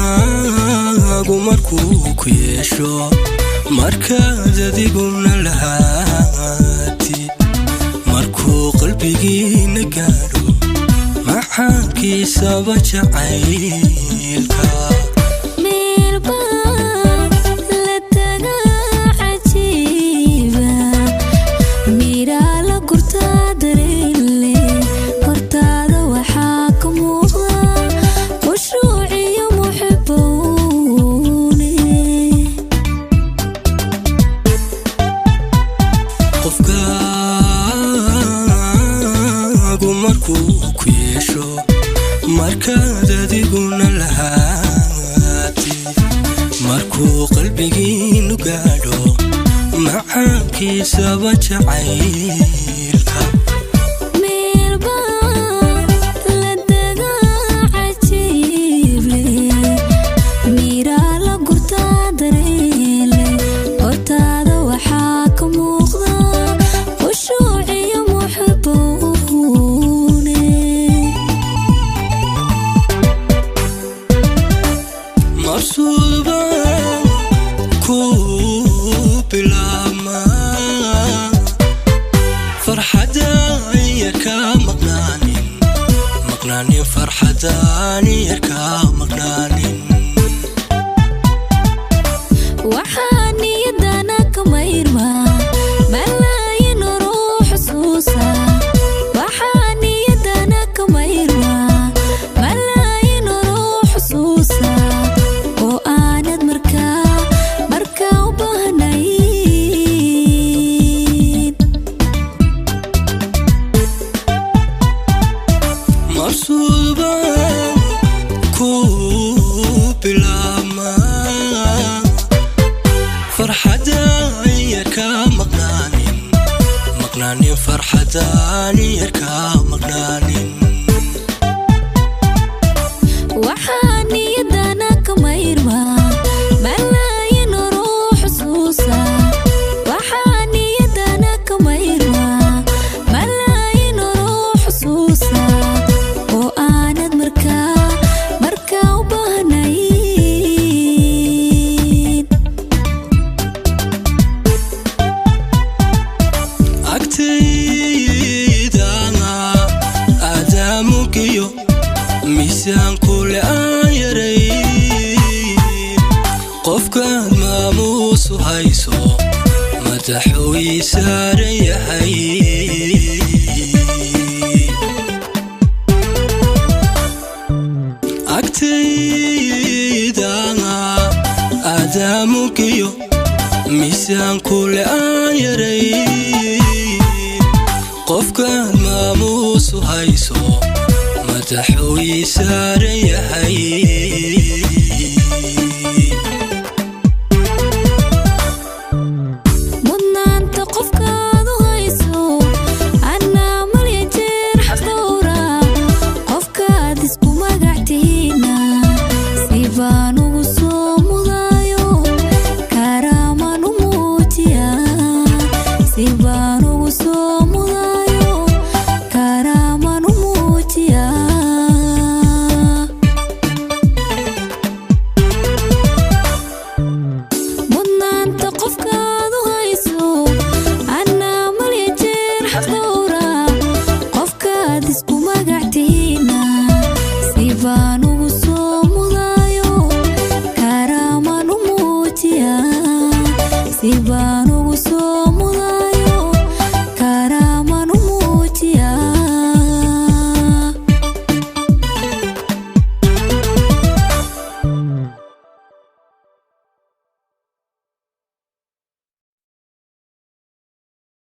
Qofkaagu markuu ku yeesho, markaad adiguna lahaatid, markuu qalbigiina gaadho macaankiisaba jacaylka. Meelbaa la tagaa cajiiba, miraa la gurtaa dareelle, hortaada waxaa ka muuqda khushuuciyo muxibowne. Qofkaagu markuu ku yeesho, markaad adiguna lahaatid, markuu qalbigiinu gaadho macaankiisaba jacaylka. Meelbaa la tagaa cajiible, miraa la gurtaa dareelle, hortaada waxaa ka muuqda khushuuciyo muxibowne. Mabsuuba ku bilaabma farxadaan yarka maqnaanin, maqnaanin, farxadaan yarka maqnaanin. Waxaa niyadana ka mayrma malaayin ruux xusuusa, waxaa niyadana ka mayrma malaayin ruux xusuusa oo aanad markaa u baahnayn. Mabsuuba ku bilaabma farxadaan yarka maqnaanin, maqnaanin, farxadaan yarka maqnaanin. Waxaa niyadana ka mayrma malaayin ruux xusuusa, waxaa niyadana ka mayrma malaayin ruux xusuusa oo aanad markaa u baahnayn. Agtaydana aadaamugiyo miisaanku le-aan yaray, qofkaad maamuusu hayso madaxuu ii saaran yahay. Agtaydana aadaamugiyo miisaanku le-aan yaray, qofkaad maamuusu hayso madaxuu ii saaran yahay. Mudnaanta qofkaad u hayso anaa malya jeer xaqdowra, qofkaad isku magactihiina si baan ugu soo mudayo, karaamaan u muujiya, si baan ugu soo mudayo, karaamaan u muujiya. Mudnaanta qofkaad u hayso anaa malya jeer xaqdowra, qofkaad isku magactihiina si baan